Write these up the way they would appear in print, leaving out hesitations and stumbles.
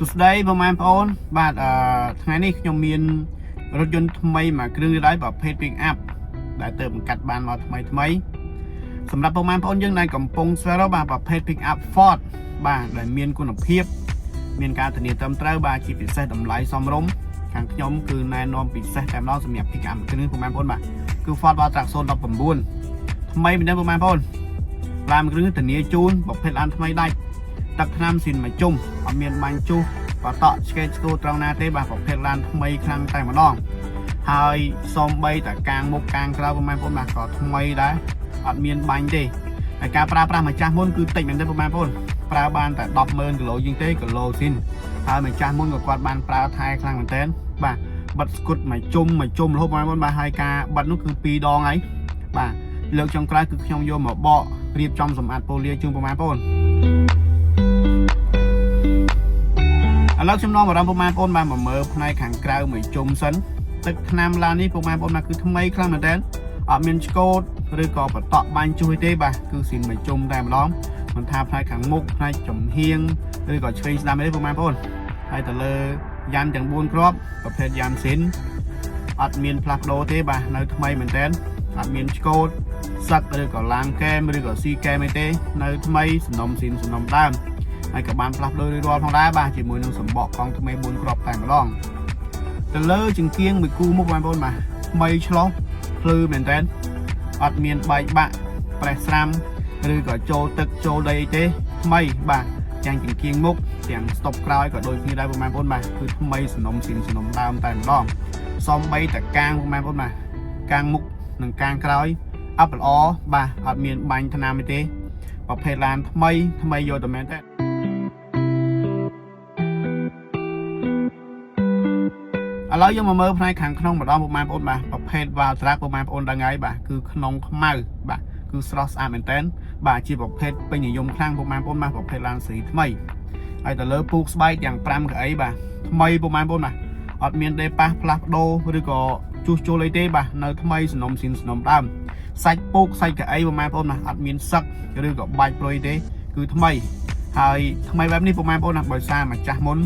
សួស្តីបងប្អូនបាទថ្ងៃនេះខ្ញុំមានរថយន្តថ្មីមួយគ្រឿងទៀតហើយប្រភេទ pick up ដែលទើបបង្កាត់បានមកថ្មីថ្មីសម្រាប់បងប្អូនយើងដែលកំពុងស្វែងរកបាទប្រភេទ pick up Ford បាទដែលមានគុណភាពមានការធានាត្រឹមត្រូវបាទជាពិសេសតម្លៃសមរម្យខាងខ្ញុំគឺណែនាំពិសេសតែម្ដងសម្រាប់ pick up គ្រឿងបងប្អូនបាទគឺ Ford Wildtrak 019ថ្មីមែនទេបងប្អូនឡានមួយគ្រឿងធានាជូនប្រភេទឡានថ្មីដាច់ទឹកថ្នាំស៊ីនមួយជុំអត់មានបាញ់ជុះបតក់ឆ្កេតឆ្កួតត្រង់ណាទេបាទប្រភេទឡានថ្មីខ្លាំងតែម្ដងហើយសំបីតកាងមុខកាងក្រៅបងប្អូនបាទក៏ថ្មីដែរអត់មានបាញ់ទេហើយការប្រើប្រាស់ម្ចាស់មុនគឺតិចមែនទេបងប្អូនប្រើបានតែ100,000គីឡូជាងទេគីឡូស៊ីនហើយម្ចាស់មុនក៏គាត់បានប្រើថែខ្លាំងមែនទែនបាទបិទស្គុតមួយជុំមួយជុំរហូតបងប្អូនបាទហើយការបិទនោះគឺ2ដងហើយបាទលើកចុងក្រោយគឺខ្ញុំយកមកបករៀបចំសម្អាតប៉ូលាជូនបងប្អូន ឥឡូវខ្ញុំនាំអារម្មណ៍ពុកម៉ែបងប្អូនបានមកមើលផ្នែកខាងក្រៅមួយជុំសិនទឹកថ្នាំឡាននេះពុកម៉ែបងប្អូនមកគឺថ្មីខ្លាំងមែនទែនអត់មានឆ្កូតឬក៏បតក់បាញ់ជួយទេបាទគឺស៊ីនមួយជុំតែម្ដងមិនថាផ្នែកខាងមុខផ្នែកចំហៀងឬក៏ឆ្វេងស្ដាំទេពុកម៉ែបងប្អូនហើយទៅលើយ៉ាន់ទាំង4គ្រាប់ប្រភេទយ៉ាន់ស៊ីនអត់មានផ្លាស់ប្ដូរទេបាទនៅថ្មីមែនទែនអត់មានឆ្កូតសឹកឬក៏ឡាងកែមឬក៏ស៊ីកែមអីទេនៅថ្មីសំណុំស៊ីនសំណុំដើម ហើយក៏បានផ្លាស់ប្ដូររួចរាល់ផងដែរបាទជាមួយនឹងសម្បកកង់ថ្មី4គ្រាប់តែម្ដងទៅលើចង្គៀងមួយគូមុខបងប្អូនបាទថ្មីឆ្លោះភ្លឺមែនតើអត់មានបែកបាក់ប្រេះស្រាំឬក៏ចូលទឹកចូលដីអីទេថ្មីបាទទាំងចង្គៀងមុខទាំងស្តុបក្រោយក៏ដូចគ្នាដែរបងប្អូនបាទគឺថ្មីសំណុំស៊ីនសំណុំដើមតែម្ដងសំបីតកាងបងប្អូនបាទកាងមុខនិងកាងក្រោយអប់ល្អបាទអត់មានបាញ់ថ្នាំទេប្រភេទឡានថ្មីថ្មីយកតែមែនតើ ឥឡូវយើងមកមើលផ្នែកខាងក្នុងម្ដងពុកម៉ែបងប្អូនបាទប្រភេទ Wildtrak ពុកម៉ែបងប្អូនដឹងហើយបាទគឺក្នុងខ្មៅបាទគឺស្រស់ស្អាតមែនតើបាទជាប្រភេទពេញនិយមខ្លាំងពុកម៉ែបងប្អូនបាទប្រភេទឡានស៊េរីថ្មីហើយទៅលើពូកស្បែកទាំង5កៅអីបាទថ្មីពុកម៉ែបងប្អូនបាទអត់មានដេប៉ាសផ្លាស់ប្ដូរឬក៏ជួសជុលអីទេបាទនៅថ្មីសំណុំស៊ីនសំណុំដើមសាច់ពូកសាច់កៅអីពុកម៉ែបងប្អូនបាទអត់មានសឹកឬក៏បាច់ព្រុយទេគឺថ្មីហើយថ្មីបែបនេះពុកម៉ែបងប្អូនណាបើសារម្ចាស់មុន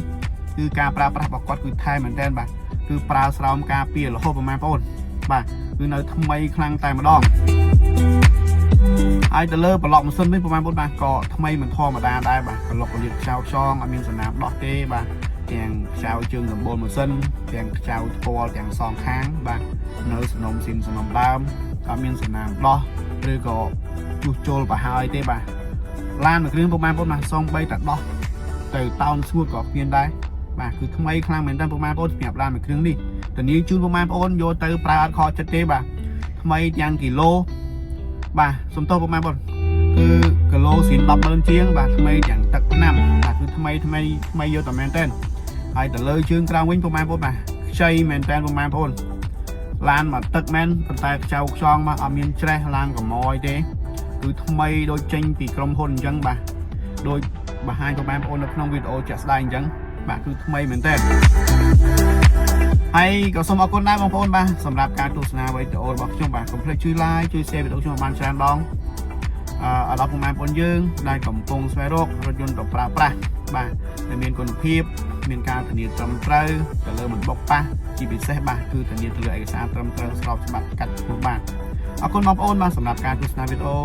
គឺការប្រើប្រាស់របស់គាត់គឺថែមែនតើបាទ គឺប្រើស្រោមការពាររហូតប្រហែលបងប្អូនបាទគឺនៅថ្មីខ្លាំងតែម្ដងហើយទៅលើប្លុកម៉ាស៊ីនវិញប្រហែលបងប្អូនបាទក៏ថ្មីមិនធម្មតាដែរបាទប្លុកលៀបខ្ចៅខ្យងអត់មានសំណាមដោះទេបាទទាំងខ្ចៅជើងដំបូលម៉ាស៊ីនទាំងខ្ចៅថ្ពាល់ទាំងសងខាងបាទនៅសំណុំស៊ីនសំណុំដើមអត់មានសំណាមដោះឬក៏ជួសជុលប្រហើយទេបាទឡានមួយគ្រឿងពុកម៉ែបងប្អូនបាទសំបីតែដោះទៅតោនស្ងួតក៏គ្មានដែរ បាទគឺថ្មីខ្លាំងមែនតើពុកម៉ែបងប្អូនសម្រាប់ឡានមួយគ្រឿងនេះធានាជូនពុកម៉ែបងប្អូនយកទៅប្រើអត់ខកចិត្តទេបាទថ្មីទាំងគីឡូបាទសំទោសពុកម៉ែបងប្អូនគឺគីឡូស៊ីន100000ជាងបាទថ្មីទាំងទឹកថ្នាំបាទគឺថ្មីថ្មីថ្មីយកតែមែនតើហើយទៅលើជើងក្រោមវិញពុកម៉ែបងប្អូនបាទខ្ចីមែនតើពុកម៉ែបងប្អូនឡានមកទឹកមែនប៉ុន្តែខ្ចៅខ្យងបាទអត់មានច្រេះឡានកម៉យទេគឺថ្មីដូចចេញពីក្រុមហ៊ុនអញ្ចឹងបាទដូចបង្ហាញពុកម៉ែបងប្អូននៅក្នុងវីដេអូជាក់ស្ដែងអញ្ចឹង បាទគឺថ្មីមែនតើហើយក៏សូមអរគុណដែរបងប្អូនបាទសម្រាប់ការទស្សនាវីដេអូរបស់ខ្ញុំបាទកុំភ្លេចជួយ like ជួយ share វីដេអូខ្ញុំឲ្យបានច្រើនដងអឺដល់ពុកម៉ែបងប្អូនយើងដែលកំពុងស្វែងរករថយន្តទៅប្រើប្រាស់បាទដែលមានគុណភាពមានការធានាត្រឹមត្រូវទៅលើមិនបុកប៉ះជាពិសេសបាទគឺធានាទៅលើឯកសារត្រឹមត្រូវស្របច្បាប់កាត់ឈ្មោះបាទអរគុណបងប្អូនបាទសម្រាប់ការទស្សនាវីដេអូ